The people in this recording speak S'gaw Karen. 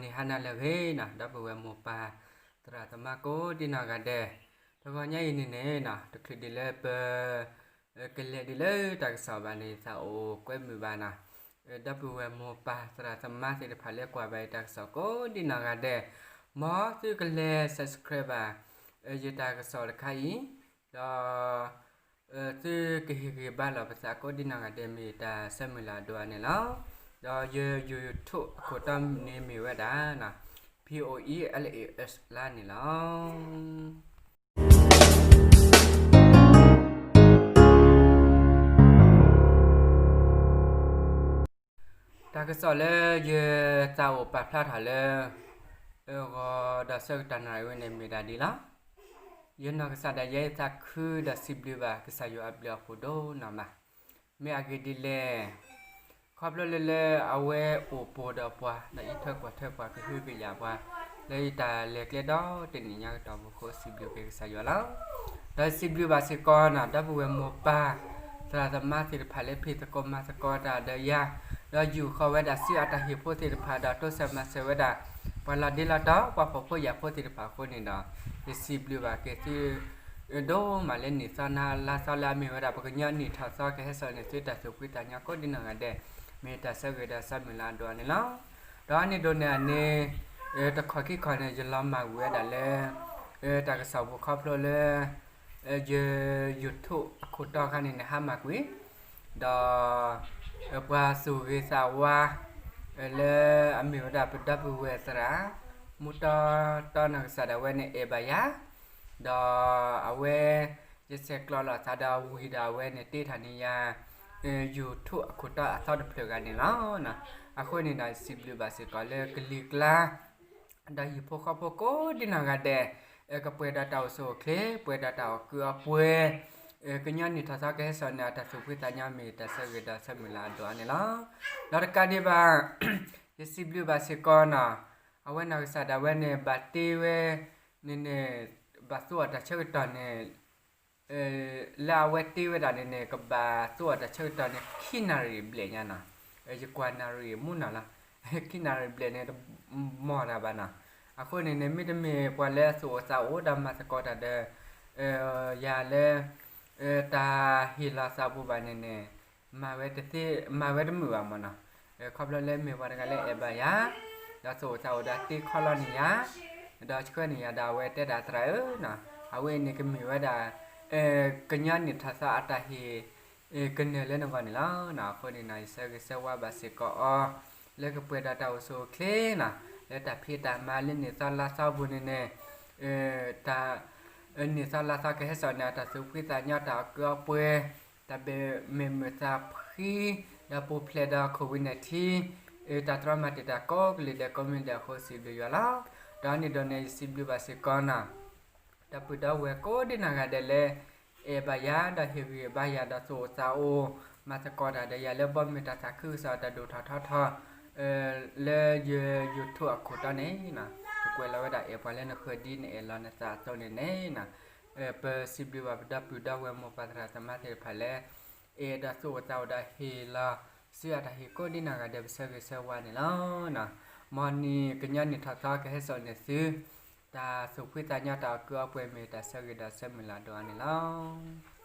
ဂီၤနံၤဟါနၤလၢအဂ့ၤနီၤ ဒီပုၢ်ဝဲၢ်မိၢ်ပၢ် သရၣ်သမါကိးဒံနီၢ်ဂၤဒဲး, တဂီၤညါအံၤန့ၣ်န့ၣ်နီၤ တချုးဒ်လၢပ ကလဲၤဒ်လၢတၢ်ကစီၣ်ဘၣ်န့ၣ် သးအိၣ်ကွဲမုာ်ဘၣ်နီၤ ဒီပုၢ်ဝဲၢ်မိၢ်ပၢ်သရၣ်သမါသ့ၣ်တဖၣ်လၢကွၢ်ဘၣ်ယတၢ်ကစီၣ်ကိးဒံနီၢ်ဂၤဒဲး, မ်သုကလဲၤ subscribe ဘၣ် ယတၢ်ကစီၣ်တခါအံၤ, ဒီး သုကဟ့ၣ်ဂံၢ်ဘါလီၤပသးကိးဒံနီၢ်ဂၤဒဲး မ့ၢ်ယတၢ်ဆၢမုၢ်လၢ်အဒိၣ်အါန့ၣ်လီၤ. ဒီးယ YouTube အခိၣ်တီန့ၣ်မ့ၢ်ဝဲဒၣ် P O E L A S လါန့ၣ်လီၤ. တၢ်ကစီၣ်လၢယသးအိၣ်ပာ်ဖျါထီၣ်လၢ ဂီၤဒီးဆၢကတီၢ်နၣ်ရံၣ်ဝဲန့ၣ်မ့ၢ်ဒၣ်ဒ်လီၤ. ယနီၢ်ကစၢ်ဒၣ်ယဲယသးခုဒီးစံးဘျုးဘၣ်ကစၢ်ယွၤအဘျုးအဖှိၣ်ဒိၣ်နီၢ်မး, မ့ၢ်အဂ့ၢ်ဒ်လဲၣ် ခီဖျိလၢလၢအဝဲအိၣ်ပိၢ်ဒီးပှၤ ဒီးအံးထွဲကွၢ်ထွဲပှၤ ကဟုကယာ်ပှၤ လၢယတၢ်လဲၤကျဲဒီတနံၣ်ညါကတီၢ်ပူၤအဃိ စံးဘျုးက့ၤကစၢ်ယွၤလီၤ. ဒီးစံးဘျုးဘၣ်စ့ၢ်ကီးနီၤ ဒီပုၢ်ဝဲၢ်မိၢ်ပၢ် သရၣ်သမါသ့ၣ်တဖၣ်လၢဖံးသကိးမၤသကိးတၢ်ဒီးယၤ, ဒီးယူာ်ဃီၤဝဲဒၣ်စုအတၢ်ဟ့ၣ်ဖိသ့ၣ်တဖၣ် ဒီးတိစၢၤမၤစၢၤဝဲဒၣ် ပှၤလီၤဒ့လီၤတီၤ ပှၤဖှီၣ်ဖိယာ်ဖိသ့ၣ်တဖၣ်အဃိန့ၣ်ဒီး ယစံးဘျုးဘၣ်က့ၤသု ဒိၣ်မးလၢနံၣ်သီနၤလါသီလၢအမ့ၢ်ဝဲဒၣ် ပကညီနံၣ်ထီၣ်သီကဟဲစိာ်န့ၢ်သုတၢ်သူၣ်ဖှံသးညီကိးဒံနီၢ်ဂၤဒဲး, မ့ၢ်တၢ်ဆၢဂ့ၤဒီးဆၢမုၢ်လၢ်အဒိၣ်အါန့ၣ်လီၤ. ဒီးအန့ၣ်ဒိးန့ၢ်အန့ၣ် တခီၣ်ခံခီၣ်န့ၣ် ယလီၤမၢ်ကွံာ်ဝဲဒၣ်လၢ တၢ်ကစီၣ်ပူၤခီဖျိလၢ ယ YouTube အခိၣ်တီခါန့ၣ်န့ၣ် ဟါမၢ်ကွံာ် ဒီး ပှၤသူၣ်ဂ့ၤသးဝါ လၢအမ့ၢ်ဝဲဒၣ်ပဒီပုၢ်ဝဲၢ်သရၣ် မူတီတီနီၢ်ကစၢ်ဒၣ်ဝဲန့ၣ် အဲၣ်ဘၣ်ယၤ, ဒီးအဝဲ ယဆဲးကျိးလိာ်သးဒီးဝံၤဒီးအဝဲန့ၣ်တ့ထီၣ်န့ၢ်ယၤ YouTube အခိၣ်တီအသီတဖျၢၣ်ဂၤန့ၣ်လီၤ. အဃိန့ၣ်ဒီး ယစံးဘျုးဘၣ်စ့ၢ်ကီးလၢကလံၤကျါ ဒီးဟံၣ်ဖိဃီဖိကိးဒံနီၢ်ဂၤဒဲး ကပှဲၤဒီးတၢ်အိၣ်ဆူၣ်အိၣ်ချ့ ပှဲၤဒီးတၢ်အီၣ်ကုးအီပှဲၤ ကညီနံၣ်ထီၣ်သီကဟဲစိာ်န့ၢ်အတၢ်သူၣ်ဖှံသးညီ မ့ၢ်တၢ်ဆၢဂ့ၤဒီးဆၢမုၢ်လၢ်အဒိၣ်အါန့ၣ်လီၤ. ဒီးတကးဒံးဘၣ် ယစံးဘျုးဘၣ်စ့ၢ်ကီးနီၤ အဝဲနီၢ်ကစၢ်ဒၣ်ဝဲန့ၣ် ဘၣ်တ့ဝဲန့ၣ်န့ၣ် ဘၣ်သူအီၤတၢ်ဆၢကတီၢ်န့ၣ် လၢအဝဲတ့ဝဲဒၣ်န့ၣ်န့ၣ် ကဘၣ်သူအီၤတၢ်ဆၢကတီၢ်န့ၣ် ခံနၣ်ရံၣ်ဘျဲၣ်ညါနီၤ, ယကွၢ်နၣ်ရံၣ်မူနီၤလီၤ, ခံနၣ်ရံၣ်ဘျဲၣ်န့ၣ် တမီၢ်တၢ်ဘၣ်နီၤ, အဃိန့ၣ်န့ၣ် မ့တမ့ၢ်ပှၤလၢအသူၣ်အိၣ်သးအိၣ်ဒီးမၤသကိးတၢ်ဒီး ယၤလၢ တၢ်ဟ့ၣ်လီၤသးပူၤဘၣ်န့ၣ်န့ၣ် မၤဝဲတသ့ မၤဝဲတမုာ်ဘၣ်မ့ၢ်နီၤ, ခီဖျိလၢမ့ၢ်ပှၤတဂၤလၢအဲၣ်ဘၣ်ယၤ ဒီးသူၣ်အိၣ်သးအိၣ်ဒီးတ့ခီလီၤန့ၢ်ယၤ ဒီးဆှၢန့ၢ်ယၤဒီးအဝဲတဲဒၣ်သရၣ်ဧၢနီၤ, အဝဲအံၤန့ၣ်ကမ့ၢ်ဝဲဒၣ် ကညီနံၣ်ထီၣ်သီအတၢ်ဟ့ၣ် ကနၢၤလၢနဂီၢ်န့ၣ်လီၤ. အဃိန့ၣ်နီၤ ယဆၢဂ့ၤဆၢဝါဘၣ်စ့ၢ်ကီးအီၤ လၢကပှဲၤဒီးတၢ်အိၣ်ဆူၣ်အိၣ်ချ့နီၤ, လၢတၢ်ဖံးတၢ်မၤလၢနံၣ်သီလါသီပူၤန့ၣ်န့ၣ် တၢ် နံၣ်သီလါသီကဟဲစိာ်န့ၢ်အတၢ်သူၣ်ဖှံသးညီ တၢ်အီၣ်ကုးအီပှဲၤ တၢ်ဘၣ်မုာ်မုာ်သးဖှံ ဒီးပူၤဖျဲးဒီး COVID nineteen တၢ်တြီမၤတံာ်တာ်ကိးကလုာ်ဒဲးကိးမံၤဒဲးအဃိ စံးဘျုးယွၤလီၤ. ဒီးန့ၣ်ဒိးန့ၣ် ယစံးဘျုးဘၣ်စ့ၢ်ကီးနီၤ ဒီပုၢ်ဒီဝဲၢ်ကိးဒံနီၢ်ဂၤဒဲးလၢ အဲၣ်ဘၣ်ယၤ ဒီးဟ့ၣ်ဂံၢ်ဘါယၤ ဒီးသူၣ်အိၣ်သးအိၣ် မၤသကိးတၢ်ဒီးယၤလၢဘီမုၢ်တၢ်သးခုကစီၣ်တၢ်ဒိၣ်ထီၣ်ထီထီၣ် လၢယ YouTube အခိၣ်တီန့ၣ် ယကွဲးလီၤဝဲဒၣ်အဲၣ်ပှၤလၢနဃၢၤဒ်နအဲၣ်လီၤနသးအသိးန့ၣ်န့ၣ် ပစံးဘျုးဘၣ်ပဒီပုၢ်ဒီဝဲၢ်မိၢ်ပၢ်သရၣ်သမါသ့ၣ်တဖၣ်လၢ အဲၣ်ဒိးသူၣ်အိၣ်သးအိၣ်ဒီးဟ့ၣ်လီၤ စုအတၢ်ဟ့ၣ်ကိးဒံနီၢ်ဂၤဒဲး ပဆၢဂ့ၤဆၢဝါန့ၣ်လီၤ. မ်နံၣ်ကညီနံၣ်ထီၣ်သီကဟဲစိာ်န့ၢ်သု တၢ်သူၣ်ဖှံသးညီ တၢ်အီၣ်ကုးအီပှဲၤ မ့ၢ်တၢ်ဆၢဂ့ၤဒီးဆၢမုၢ်လၢ်ဒိၣ်အါန့ၣ်လီၤ.